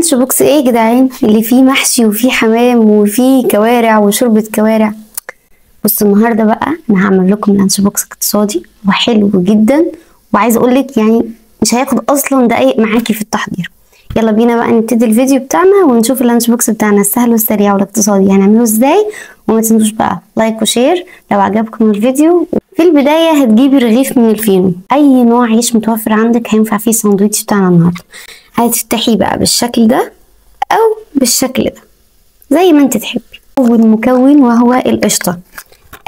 lunch box ايه يا جدعان اللي فيه محشي وفيه حمام وفيه كوارع وشوربة كوارع؟ بصوا النهارده بقى انا هعمل لكم lunch box اقتصادي وحلو جدا، وعايزه اقول لك يعني مش هياخد اصلا دقايق معاكي في التحضير. يلا بينا بقى نبتدي الفيديو بتاعنا ونشوف ال lunch box بتاعنا السهل والسريع والاقتصادي هنعمله ازاي. وما تنسوش بقى like و share لو عجبكم الفيديو. في البداية هتجيبي رغيف من الفينو، اي نوع عيش متوفر عندك هينفع فيه الساندوتش بتاعنا النهارده. هتفتحيه بقى بالشكل ده او بالشكل ده زي ما انت تحبي. اول مكون وهو القشطه،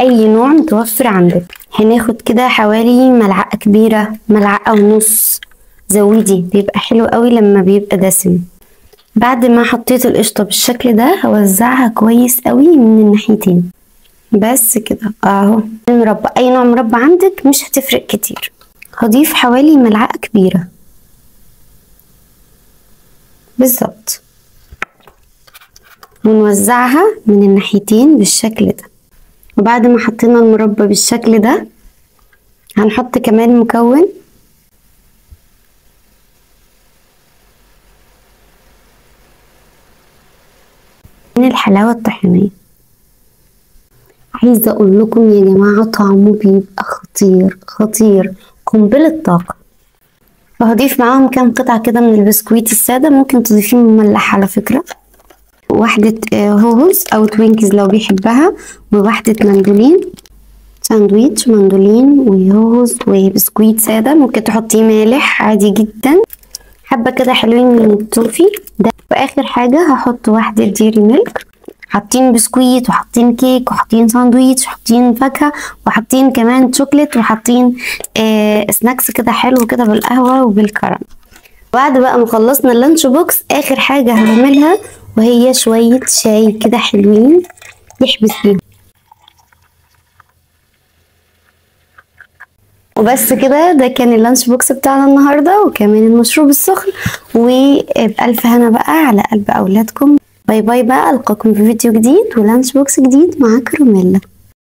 اي نوع متوفر عندك. هناخد كده حوالي ملعقة كبيرة، ملعقة ونص، زودي بيبقى حلو قوي لما بيبقى دسم. بعد ما حطيت القشطه بالشكل ده هوزعها كويس قوي من الناحيتين بس كده اهو. المربى اي نوع مربى عندك مش هتفرق كتير. هضيف حوالي ملعقة كبيرة بالظبط، ونوزعها من الناحيتين بالشكل ده. وبعد ما حطينا المربى بالشكل ده هنحط كمان مكون من الحلاوة الطحينية. عايزة اقول لكم يا جماعة طعمه بيبقى خطير خطير، قنبلة طاقة. وهضيف معاهم كام قطعة كده من البسكويت السادة، ممكن تضيفيه مملح على فكرة. واحدة هوهوز او توينكز لو بيحبها، وواحدة مندولين، ساندويتش مندولين وهوهوز وبسكويت سادة، ممكن تحطيه مالح عادي جدا. حبة كده حلوين من التوفي ده. واخر حاجة هحط واحدة ديري ميلك. حاطين بسكويت وحاطين كيك وحاطين ساندويتش وحاطين فاكهة وحاطين كمان شوكليت وحاطين snacks كده حلو كده بالقهوة وبالكراميل. بعد بقى ما خلصنا ال lunch box اخر حاجة هعملها وهي شوية شاي كده حلوين يحبس بيهم. وبس كده، ده كان ال lunch box بتاعنا النهارده وكمان المشروب السخن. وبألف هنا بقى على قلب اولادكم. bye bye بقى، القاكم في فيديو جديد و lunch box جديد مع كراميلا.